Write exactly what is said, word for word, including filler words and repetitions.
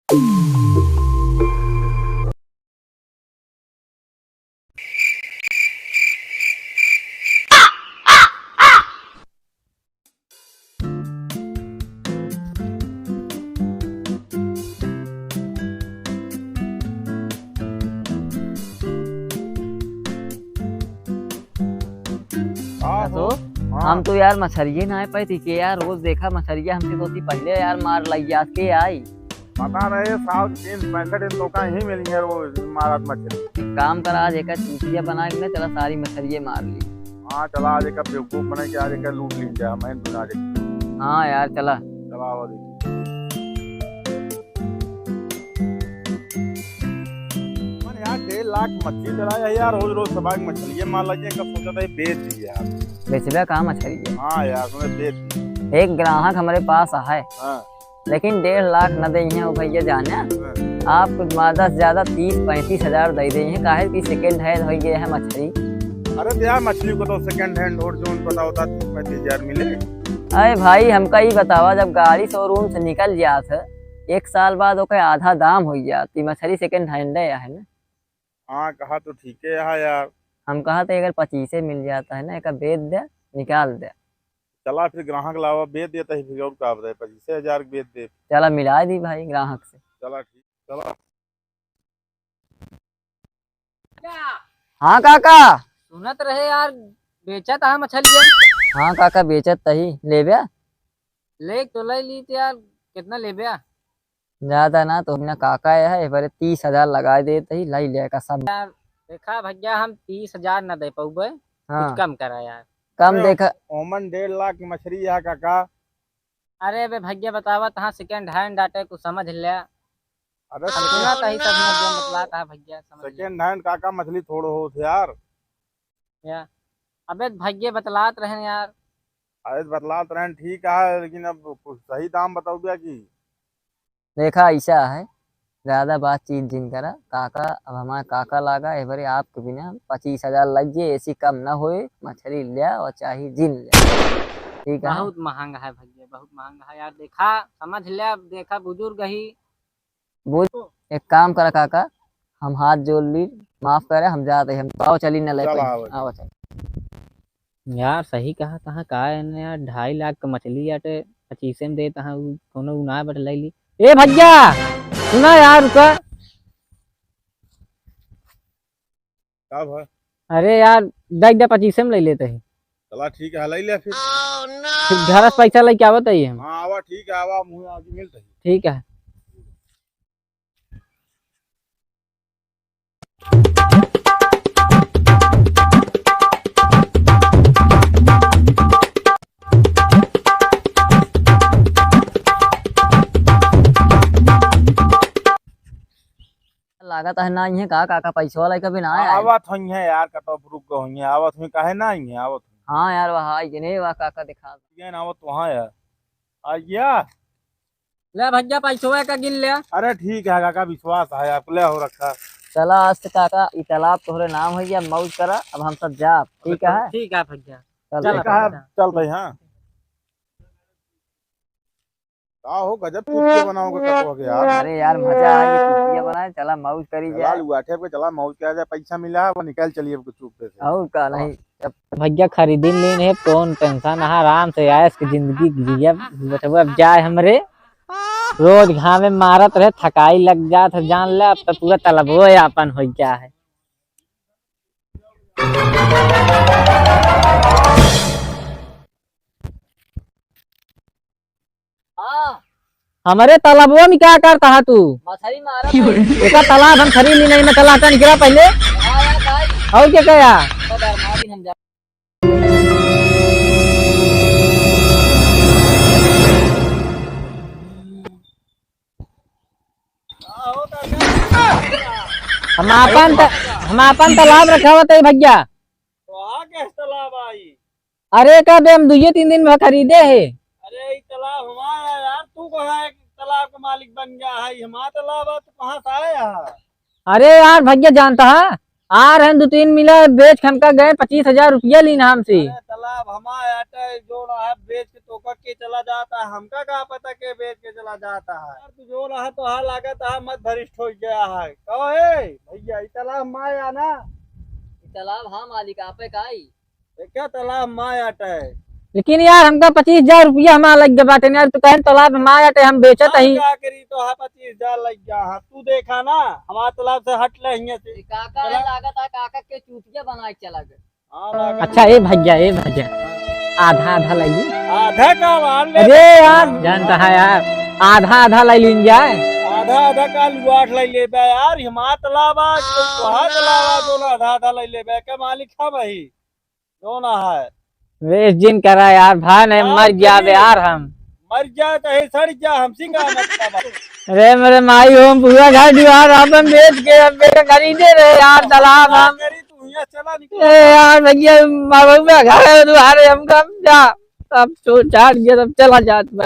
हाँ, तो हाँ। हम तो यार मछरिये ना पाई थी के यार, रोज देखा मछरिया हमसे तो थी पहले यार मार लग जात के आई। पता रहे साहब, तीन पैंसठ दिन तो का यहीं मिली है रोज मारत मछली। एक काम करा, आज एक चूतिया बना के ना चला सारी मछरिये मार ली। हाँ, चला आज एक बेवकूफ बना के आज एक लूट ली जाए, मैं दुनिया आज एक। हाँ यार, चला। चला आवा देखी। मन यार, डेढ़ लाख मछली चला है यार, रोज रोज सबाई मछली ये मार लगे, कब सोचा था ये बेच दी यार। बेचबे का मछली है? हाँ यार, मैं बेच दी। एक ग्राहक हमारे पास है। हाँ। लेकिन डेढ़ लाख न देइहैं वो भैया जाने। हाँ। आपको मा-, दस ज्यादा तीस पैंतीस हजार दे देइहैं, काहे कि second hand होइ गए है मछली। अरे तो यार, मछली को तो second hand और जोन पता होता तीस पैंतीस हजार मिले। अरे भाई, हमका ई बतावा, जब गाड़ी showroom से निकल जात है, एक साल बाद ओके आधा दाम होइ जात, ई मछली second hand है, है ना? हाँ, कहा तो ठीक है यहाँ यार। हम कहा तो अगर पच्चीसे मिल जाता है ना, एक बेच दे, निकाल दे। चला फिर ग्राहक लावा, बेच देता ही फिर और का बताए, पच्चीसे हजार के बेच दे। चला मिला दी भाई ग्राहक से। चला ठीक, चला। हाँ काका। सुनत रहे यार, बेचत हा मछलिया। हाँ काका, बेचत तही, लेब्या? ले तो ले ली तो यार, कितना लेब्या? ज्यादा ना तो ना काका है, ए बारे तीस हजार लगा देत ही, लाई ले का सब। यार, देखा भैया, हम तीस हजार ना दे पउबे, हाँ। कुछ कम करा यार। कम अरे, देखा। ओमन डेढ़ लाख की मछली है काका। अरे बे भैया, बतावा तहाँ second hand आटे, कुछ समझ ले। अरे हम सुना तही सब में जो बतला कहा भैया, समझ ले। Second hand काका मछली थोड़ो होत यार। या, अबे भैया बतलात रहन यार। अरे बतलात रहन ठीक है, लेकिन अब कुछ सही दाम बताओ भैया कि। देखा, ऐसा है, ज्यादा बातचीत जिन करा। काका, अब हमारा काका लागा, ए बारे आपके बिना पच्चीस हजार लग जे, ऐसी कम ना होए, मछली ल्या और चाहे जिन ल्या। ठीक है? बहुत महंगा है भैया, बहुत महंगा है यार। देखा, समझ ल्या, अब देखा, बुजुर्ग ही। बुझ, एक काम करा काका, हम हाथ जोड़ ली, माफ करे, हम जाते हैं, हम आओ चली न ले चल पाई। आओ। आओ चल। यार, सही कहा तहाँ, का है ना यार, ढाई लाख क मछली आटे, पच्चीसे में देत हा, उ कोनो उ ना बट लइ ली। ए भैया, सुना यार, रुका। का भा? अरे यार, दइ दे, पच्चीसे में लइ लेत ही। चला ठीक है, लइ ले फिर। फिर घर से पैसा लइके आवत ही हम। हाँ, आवा, ठीक है, आवा, मुँह आगे मिलत ही। ठीक है। लागत है ना, इहे का, काका, पैसवा लइके भी ना आए। आवत होइहैं यार, कतौ रुक गए होइहैं, आवत होइहैं, काहे ना आइहैं, आवत होइहैं। हाँ यार, वहाँ आई गए, वाह काका, दिखा। आवत वहाँ यार। आ गया। ले भैया, पैसवा का गिन ले। अरे ठीक है काका, विश्वास है आपको, ले हो रखा। चला आज से काका, ई तालाब तोहरे नाम होइ गया, मौज करा, अब हम सब जाब, ठीक है? ठीक है भैया। चल, चल ठीक है, भैया। चल भाई, हाँ। का हो, गजब चुटिया बनाओगे काका के यार। अरे यार, मजा आ गया, चुटिया बनाए, चला मौज करी चला जाए। लुआ ठेप के चला मौज करा जाए, पैसा मिला है, वो निकाल चलिए अब चुप से। और का नहीं। भैया खरीदी लीन है, कौन tension है, आराम से ऐश की जिंदगी जिया, बचवा अब जाए हमरे। रोज घामे मारत रहे, थकाई लग जात है, जान ले, अब तो पूरा तलबो आपन होइ गया है। हाँ। हमरे तालाबवा में क्या करत हा तू? मछरी मारत हई। एका तालाब हम खरीद ली नहीं, मैं चला हटा निकला पहले। हाँ यार भाई। और क्या कहा? तो डरमा दिन हम जा। हम आपन त-, हम आपन तालाब रखावत है भैया। तो आ कैसे तालाब आई? अरे, का बे, हम दुइये तीन दिन में खरीदे है। अरे, ई तालाब हमारा है यार, तू कहाँ एक तालाब का मालिक बन गया है? ई हमारा तालाब है, तू कहाँ से आया है? अरे यार, भैया जानता है, आ रहे हैं दो तीन मिला, बेच खन का गए, पच्चीस हजार रुपया लीन हमसे। अरे, तालाब हमार आटे, जो ना है बेच के तोका के चला जाता है, हमका का पता के बेच के चला जाता है। यार, तू जो ना है तो हाँ लागत है मत भ्रष्ट हो गया है। कहो ए भैया, ई तालाब हमार आ ना? ई तालाब हाँ मालिक, आपे का ई? देखा, तालाब हमार आटे। लेकिन यार, हमका पच्चीस हजार रुपया हमार लग गया बाटे यार, तू कहें तालाब हमार आटे, हम बेचत हाँ, ही। का करी तो हाँ, पच्चीस हजार लग गया। हाँ, तू देखा ना, हमार तालाब से हट ले हियां से। ई काका है, तालाब लागत है काका के चूतिया बना के चला गए। हाँ, लागत अच्छा, है। ए भैया, ए भैया, आधा आधा ले ली। आधा का मार ले। अरे यार, जानता है यार, आधा आधा ले लीन जाए। आधा आधा का लुआठ ले लेबे यार, हमार तालाब आ, तो तोहार तालाब आ, दोनों आधा आधा ले लेबे, के मालिक हम ही, दोनों है। वेस्ट जिन करा यार, भाई नहीं, हाँ, मर गया बे करी। यार हम। मर जा चाहे सड़ जा, हमसे का मतलब है? अरे मेरे माई, हम पूरा घर दीवार अपन बेच के, हम बेच के खरीदे रहे यार तालाब हाँ, हम। करी तू यहाँ चला निकल। ए यार भैया, बाबू का घर है, तू हारे हमका जा। अब तो चाट गया, तब चला जात बा।